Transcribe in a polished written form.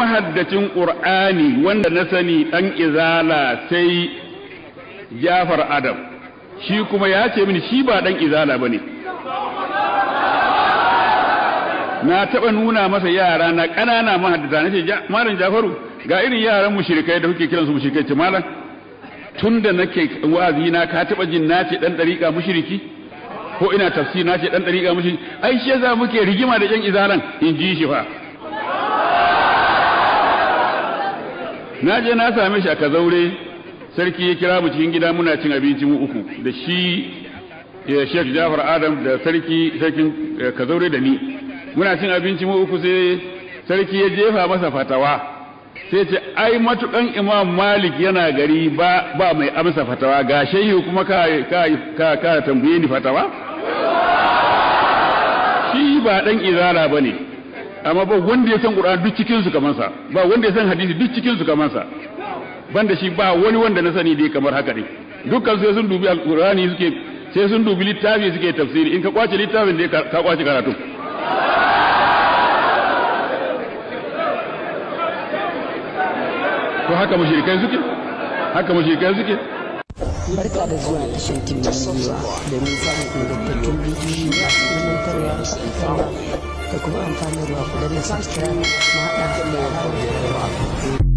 Mahaddacin Qur'ani wanda na sani dan Izala sai Jafar Adam. Shi kuma ya ce mini shi ba dan Izala bane. Na taɓa nuna masa yara na ƙanana mahaddata. Na ce, "Malam Jafaru, ga irin yaran mushrikai da kuke kiransu mushrikai." Ce, "Malam, tun da nake wa'azi na, ka taɓa jin na ce dan ɗariƙa mushriki, ko ina tafsir na ce dan ɗariƙa mushriki? Ai shi yasa muke rigima da ƴan Izalan," in ji shi fa. Na je na same shi a Kazaure. Sarki ya kira mu cikin gida, muna cin abinci mu uku, da shi Sheikh Jafar Adam da sarki, sarkin Kazaure da ni. Muna cin abinci mu uku, sai sarki ya jefa masa fatawa, sai ce, "Ai matukan Imam Malik yana gari, ba mai amsa fatawa. Ga shehu kuma ka tambaye ni fatawa." Shi ba dan Izala bane, amma ba wanda ya san Qur'an duk cikin su kamar sa, ba wanda ya san hadisi duk cikin su kamar sa. Banda shi ba wani wanda na sani dai kamar haka ne. Dukkan sai sun dubi Alqur'ani suke, sai sun dubi littafi suke tafsiri. In ka kwace littafin dai, ka kwace karatu. To haka mushrikai suke, haka mushrikai suke. Barka da zuwa tashar TV Giwa domin samun ingantattun bidiyoyi masu ilmantarwa, faɗakarwa da kuma amfanarwa. Ku danna subscribe, mu haɗa da alamar.